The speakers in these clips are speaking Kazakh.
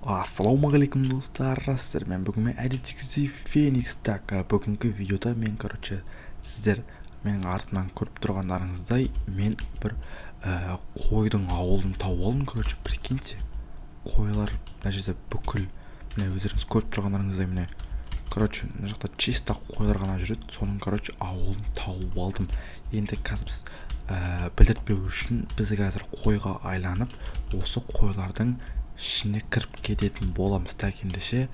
Ассалаумағалейкум, достар! Сіздермен бүгін мен, әдеттегідей, Феникс. Так, бүгінгі видеода мен, короче, сіздер менің артымнан көріп тұрғандарыңыздай, мен бір қойдың ауылын тауып алдым. Короче, прикиньте, қойлар мына жерде бүкіл, міне, өздеріңіз көріп тұрғандарыңыздай, міне, короче, мына жақта чисто қойлар ғана жүреді. Соның, короче, ауылын тауып алдым. Енді қазір біз білдіртпеу үшін біз қазір қойға айланып, осы қойлардың ішіне кіріп кететін боламыз. Так, ендеше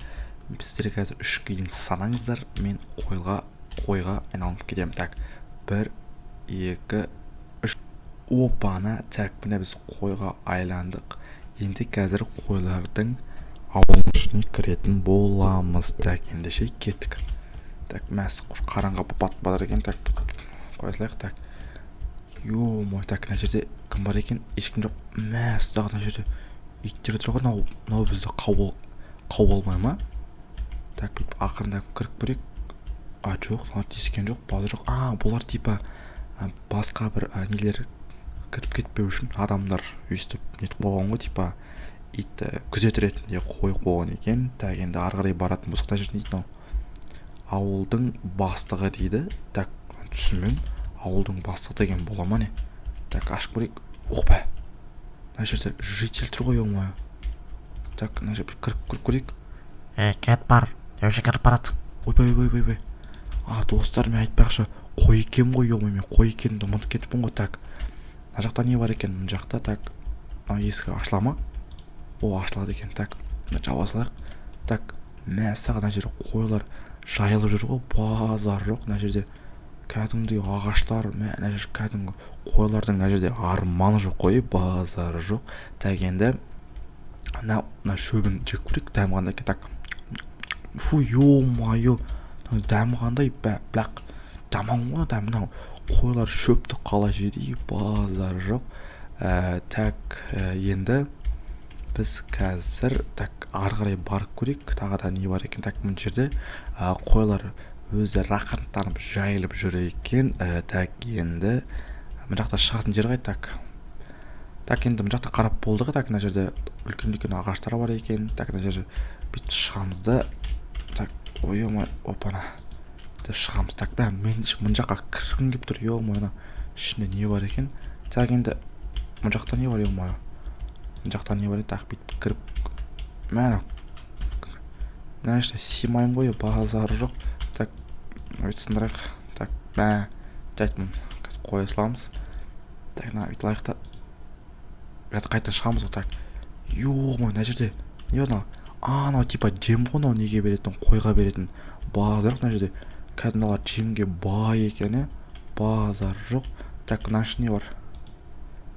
сіздер қазір 3-ке дейін санаңыздар, мен қойға айналып кетемін. Так, бір, екі, үш! Опана! Так, міне, біз қойға айландық. Енді қазір қойлардың ауылының ішіне кіретін боламыз. Так, ендеше кеттік. Так, мәс, қараңғы батып жатыр екен. Так, қоя салайық. Так, ё-моё. Так, мына жерде кім бар екен? Ешкім жоқ. Мәссаған, мына жерде иттер тұр ғой. Мынау бізді қауып алмай ма? Так, бүйтіп ақырындап кіріп көрейік. А, жоқ, мыналар тиіскен жоқ, базар жоқ. А, бұлар типа басқа бір нелер кіріп кетпеу үшін адамдар өйстіп нетіп қойған ғой, типа ит күзет ретінде қойып қойған екен. Так, енді ары қарай баратын болсақ, мына жерде не дейді? Мынау ауылдың бастығы дейді. Так, түсінбедім, ауылдың бастығы деген бола ма, не? Так, ашып көрейік. Опа, мына жерде житель тұр ғой, ё-моё. Так, мына жерге кіріп көрейік. Ей, кет, бар, не үшін кіріп баратсың? Ойбай, ойбай, ойбай! А, достар, мен айтпақшы, қой екенмін ғой, ё, мен қой екенімді ұмытып кетіппін ғой. Так, мына жақта не бар екен? Мына жақта, так, мына есік ашыла ма? О, ашылады екен. Так, мына жаба салайық. Так, мәссаған, мына жерде қойлар жайылып жүр ғой, базар жоқ. Мына жерде кәдімгідей ағаштар, мә, мына жер кәдімгі қойлардың мына жерде арманы жоқ қой, базары жоқ. Так, енді мына шөбін жеп көрейік, дәмі қандай екен? Так, фу, ё-моё, дәмі қандай? Бірақ жаман ғой дәмі. Мынау қойлар шөпті қалай жейді, базар жоқ. Так, енді біз қазір, так, ары қарай барып көрейік, тағы да не бар екен. Так, мына жерде қойлар өзі рақаттанып жайылып жүр екен. Так, енді мына жақта шығатын жер қайда? Так, так, енді мына жақта қарап болдық. Так, мына жерде үлкен үлкен ағаштар бар екен. Так, мына жерде бүйтіп шығамыз да, так, ой, ё, опана деп шығамыз. Так, мә, мен мына жаққа кіргім келіп тұр, ё-моё, мына ішінде не бар екен? Так, енді мына жақта не бар? Ё-моё, мына жақта не бар еді? Так, бүйтіп кіріп, мә, мына ішіне сыймаймын ғой, базары жоқ. Так, бүйтіп сындырайық. Так, мә, жарайды, қазір қоя саламыз. Так, мына бүйтіп алайық та, қазір қайтадан шығамыз ғой. Так, ё, мына жерде не бар? Мынау, а, анау типа жем ғой, мынау неге беретін, қойға беретін, базар жоқ. Мына жерде кәдімгі мыналар жемге бай екен, иә, базар жоқ. Так, мына ішінде не бар?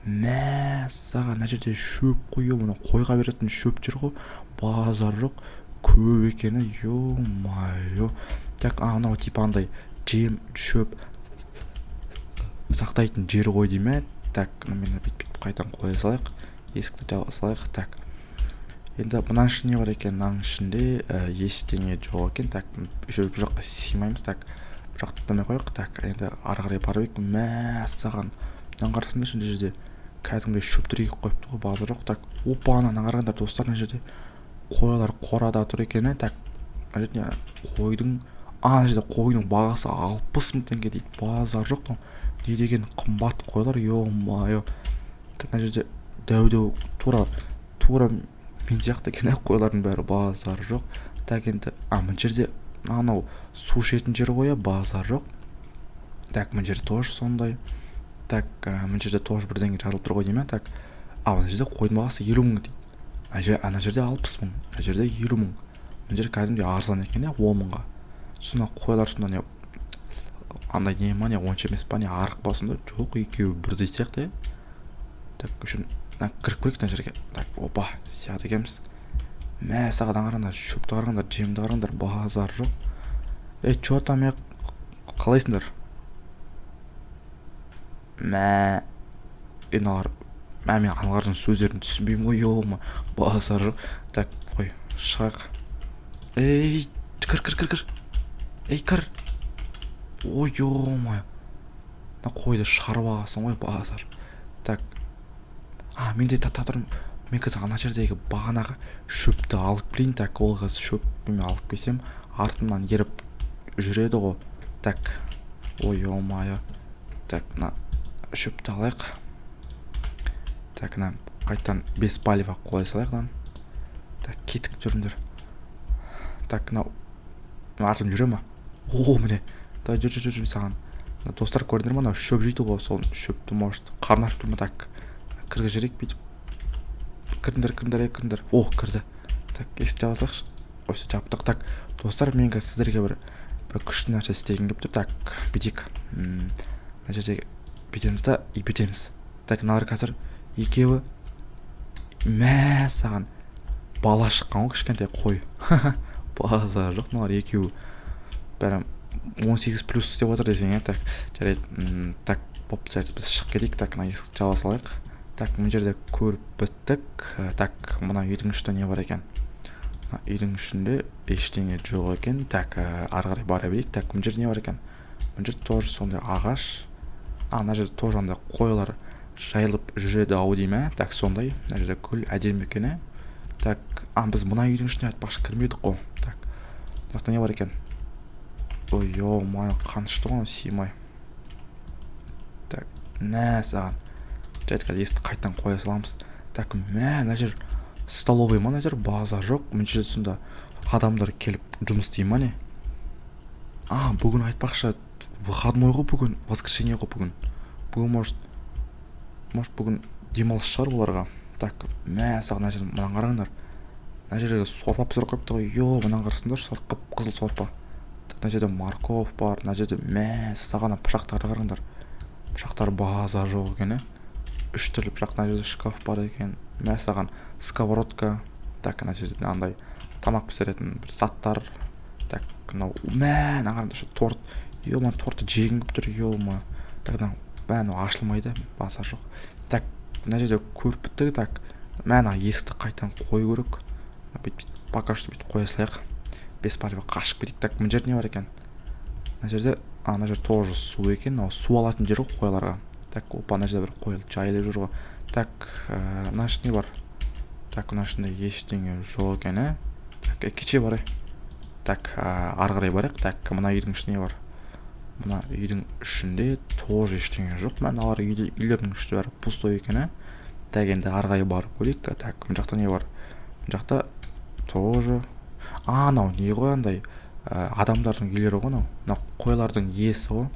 Мәссаған, мына жерде шөп қой, е, мына қойға беретін шөптер ғой, базар жоқ, көп екен, ё-моё. Так, а, мынау типа андай жем шөп сақтайтын жер ғой деймін. Так, мына бүйтіп қайтадан қоя салайық, есікті жаба салайық. Так, енді мынаның ішінде не бар екен? Мынаның ішінде ештеңе жоқ екен. Так, еще бұл жаққа сыймаймыз. Так, бұл жақты тыңдамай қояйық. Так, енді ары қарай барып, мәссаған, мынаны қарасаңдаршы, мына жерде кәдімгідей шөптер егіп қойыпты ғой, базар жоқ. Так, опа, ананы қараңдар, достар, мына жерде қойлар қорада тұр екен. Так, мына жерде қойдың, а, ана жерде қойдың бағасы 60 000 теңге дейді, базар жоқ. Не деген қымбат қойлар, ё-моё! Так, мына жерде дәу дәу, тура тура мен сияқты екен, иә, қойлардың бәрі, базар жоқ. Так, енді, а, мына жерде анау су ішетін жер ғой, иә, базар жоқ. Так, мына жерде тоже сондай. Так, мына жерде тоже бірдеңе жазылып тұр ғой деймін. Так, а, мына жерде қойдың бағасы 50 000 дейді. Ана жерде 60 000, мына жерде 50 000. Мына жер кәдімгідей арзан екен, иә, 10 мыңға. Сонда қойлар сонда не, андай не ма, не, онша емес па, не, арық па сонда? Жоқ, екеуі бірдей сияқты, иә. Так, в общем, мына кіріп көрейік мына жерге. Так, опа, сияды екенбіз. Мәссаған, қараңдар, шөпті қараңдар, жемді қараңдар, базар жоқ. Ей, че там, е, қалайсыңдар? Мә, е, мыналар, мә, мен аналардың сөздерін түсінбеймін ғой, ё, базар жоқ. Так, қой, шығайық. Ей, кір, кір, кір, кір, ей, кір! Ой, ё-моё, мына қойды шығарып алғансың ғой, базар. Так, а, менде тұрмын. Так, мен қазір ана жердегі бағанағы шөпті алып келейін. Так, ол қазір шөпті мен алып келсем, артымнан еріп жүреді ғой. Так, ой, ё-моё. Так, мына шөпті алайық. Так, мына қайтадан без палева қоя салайық мынаны. Так, кеттік, жүріңдер. Так, мынау артым жүре ма? О, міне, давай, жүр, жүр, жүр саған. Мына, достар, көрдіңдер ма, мынау шөп жейді ғой, сол шөпті, может, қарны ашып тұр ма? Так, кіргізіп жіберейік бүйтіп. Кіріңдер, кіріңдер, ей, кіріңдер. О, кірді. Так, есікті жаба салайықшы. Осы жаптық. Так, достар, мен қазір сіздерге бір күшті нәрсе істегім келіп тұр. Так, бүйтейік. Мына жерде бүйтеміз да и бүйтеміз. Так, мыналар қазір екеуі, мә саған, бала шыққан ғой, кішкентай қой, базар жоқ. Мыналар екеуі прям 18+ істеп отыр десең, иә. Так, жарайды. Так, бопты, жарайды, біз шығып кетейік. Так, мына есікті жаба салайық. Так, мына жерде көріп біттік. Так, мына үйдің ішінде не бар екен? Мына үйдің ішінде ештеңе жоқ екен. Так, ары қарай бара берейік. Так, мына жерде не бар екен? Мына жерде тоже сондай ағаш. А, мына жерде тоже андай қойлар жайылып жүреді ау деймін, ә. Так, сондай мына жерде гүл әдемі екен, ә. Так, а, біз мына үйдің ішіне, айтпақшы, кірмедік қой. Так, мына жақта не бар екен? Ой, ё-моё, қанышты ғой, сыймай. Так, мә саған. Жарайды, қазір есікті қайтадан қоя саламыз. Так, мә, мына жер столовый ма мына жер? Базар жоқ. Мына жерде сонда адамдар келіп жұмыс істей ма, не? А, бүгін, айтпақшы, выходной ғой, бүгін воскресенье ғой. Бүгін может, бүгін демалыс шығар оларға. Так, мә саған, мына жер, мынаны қараңдар, мына жерге сорпа пісіріп қойыпты ғой. Е, мынаны қарасаңдаршы, қып қызыл сорпа. Мына жерде морковь бар, мына жерде, мә саған, пышақтарды қараңдар, пышақтар базар жоқ екен, иә, үш түрлі пышақ. Мына жерде шкаф бар екен, мә саған, сковородка. Так, мына жерде андай тамақ пісіретін бір заттар. Так, мынау, мә, мына қараңдаршы, торт. Е, мына тортты жегім келіп тұр, е. Так, мынау, мә, мынау ашылмайды, базар жоқ. Так, мына жерде көріп біттік. Так, мә, мына есікті қайтадан қою керек. Бүйтіп, пока что бүйтіп қоя салайық, без палева қашып кетейік. Так, мына жерде не бар екен? Мына жерде, а, мына жерде тоже су екен. Мынау су алатын жер ғой қойларға. Так, опа, мына жерде бір қой жайылып жүр ғой. Так, мына ішінде не бар? Так, мына ішінде ештеңе жоқ екен, ә. Так, кеше барайық. Так, ары қарай барайық. Так, мына үйдің ішінде не бар? Мына үйдің ішінде тоже ештеңе жоқ. Мә, мыналар үйлердің іші бәрі пустой екен, ә. Так, енді ары қарай барып көрейік. Так, мына жақта не бар? Мына жақта тоже, а, анау не ғой, андай адамдардың үйлері ғой анау, мынау қойлардың иесі ғой.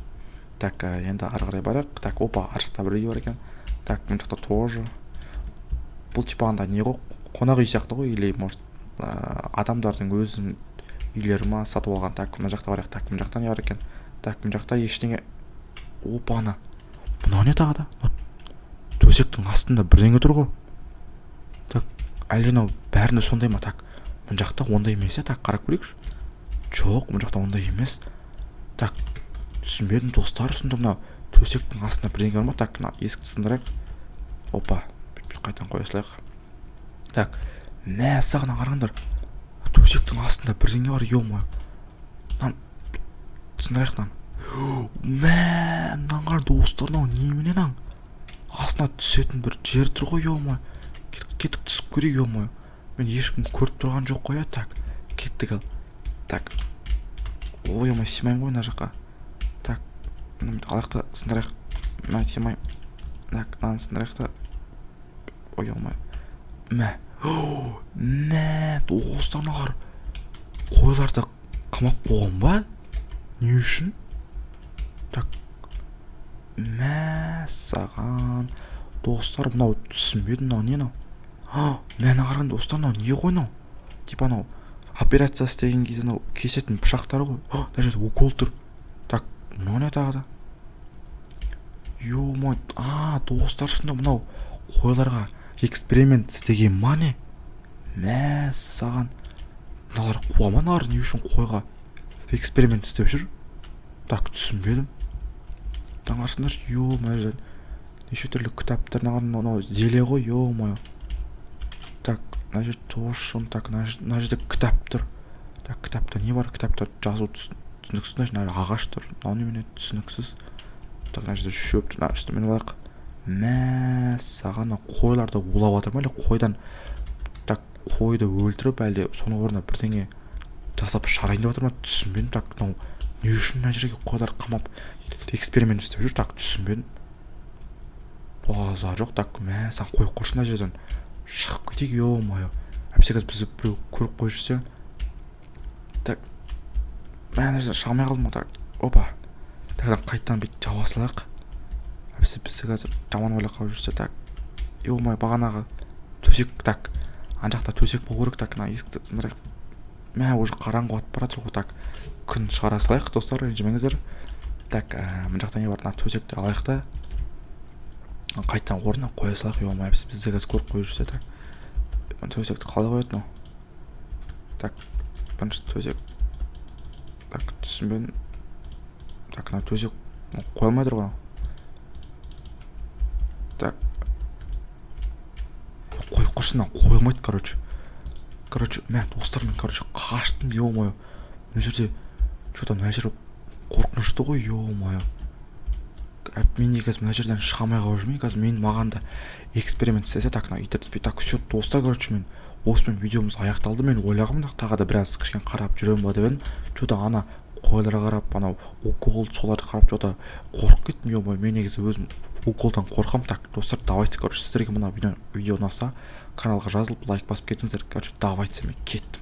Так, енді ары қарай барайық. Так, опа, ар жақта бір үй бар екен. Так, мына жақта тоже, бұл типа андай не ғой, қонақ үй сияқты ғой, или, может, адамдардың өзінің үйлері ма, сатып алған. Так, мына жақта барайық. Так, мына жақта не бар екен? Так, мына жақта ештеңе. Опа, ана мынау не тағы да? Төсектің астында бірдеңе тұр ғой. Так, әлде мынау бәрінде сондай ма? Так, мына жақта ондай емес, иә. Так, қарап көрейікші. Жоқ, мына жақта ондай емес. Так, түсінбедім, достар, сонда мына төсектің астында бірдеңе бар ма? Так, мына есікті сындырайық. Опа, қайтадан қоя салайық. Так, мә саған, қараңдар, төсектің астында бірдеңе бар. Е, мое, мынаны сындырайық, мынаны. Мә, мынаны қара, достар, мынау немене? Мынаның астына түсетін бір жер тұр ғой. Е, мое, кеттік, түсіп көрейік. Е, мое, мен ешкім көріп тұрған жоқ қой, иә. Так, кеттік, ал. Так, ой, ой, сыймаймын ғой мына жаққа. Так, мына алайық та сындырайық. Мә, сыймаймын. Так, мынаны сындырайық та. Ой, ой, мә, мә, достар, мыналар қойларды қамап қойған ба? Не үшін? Так, мә саған, достар, мынау түсінбедім, мынау не мынау? Мә, мына қараңдар, достар, мынау не ғой мынау? Типа анау операция істеген кезде анау кесетін пышақтар ғой. Мына жерде укол тұр. Так, мынау не тағы да? Е, а, достар, сонда мынау қойларға эксперимент істеген ма, не? Мә саған, мыналар қуа ма? Мыналар не үшін қойға эксперимент істеп жүр? Так, түсінбедім. Мына қарасаңдаршы, е, мына жерде неше түрлі кітаптар. Мынау зеле ғой, е мое. Так, мына жерде тоже. Так, мына жерде кітап тұр. Так, кітапта не бар? Кітапта жазу түсініксіз. Мына жерде ағаш тұр, мынау немене? Түсініксіз. Так, мына жерде шөп тұр, мына үстімен алайық. Мәссаған, ана қойларды улап жатыр ма әлде қойдан, так, қойды өлтіріп, әлде соның орнына бірдеңе жасап шығарайын деп жатыр ма, түсінбедім. Так, мынау не үшін мына жерге қойлар қамап, эксперимент істеп жүр? Так, түсінбедім, базар жоқ. Так, мә саған, қой, құрсын, мына жерден шығып кетейік. Ё-моё, әйтпесе қазір бізді біреу көріп қойып жүрсе. Так, мә, ана жерден шыға алмай қалдым ғой. Так, опа, так, қайтадан бүйтіп жаба салайық, әйтпесе бізді қазір жаман ойлап қалып жүрсе. Так, ё-моё, бағанағы төсек. Так, ана жақта төсек болу керек. Так, мына есікті сындырайық. Мә, уже қараңғы батып бара жатыр ғой. Так, күн шығара салайық, достар, ренжімеңіздер. Так, мына жақта не бар? Мына төсекті алайық та, қайтадан орнына қоя салайық. Ё-моё, бізді қазір көріп қойып жүрсе. Так, төсекті қалай қояды мынау? Так, бірінші төсек. Так, түсінбедім. Так, мына төсек қоя алмай тұр ғой. Так, қой, құрсын, мынау қойылмайды. Короче, мә, достар, мен, короче, қаштым. Ё-моё, мына жерде чё-то, мына жер қорқынышты ғой. Ё-моё, мен қазір мына жерден шыға алмай қалып жүрмін қазір, мен маған да эксперимент істесе. Так, мына иттер түспей. Так, все, достар, короче, мен осымен видеомыз аяқталды. Мен ойлағанмын, тағы да біраз кішкене қарап жүремін ба деп едім. Чё-то ана қойларға қарап, анау укол, соларды қарап, чё-то қорқып кеттім. Ё-моё, мен негізі өзім уколдан қорқамын. Так, достар, давайте, короче, сіздерге мына видео ұнаса, каналға жазылып, лайк басып кетіңіздер. Короче, давайте, мен кеттім.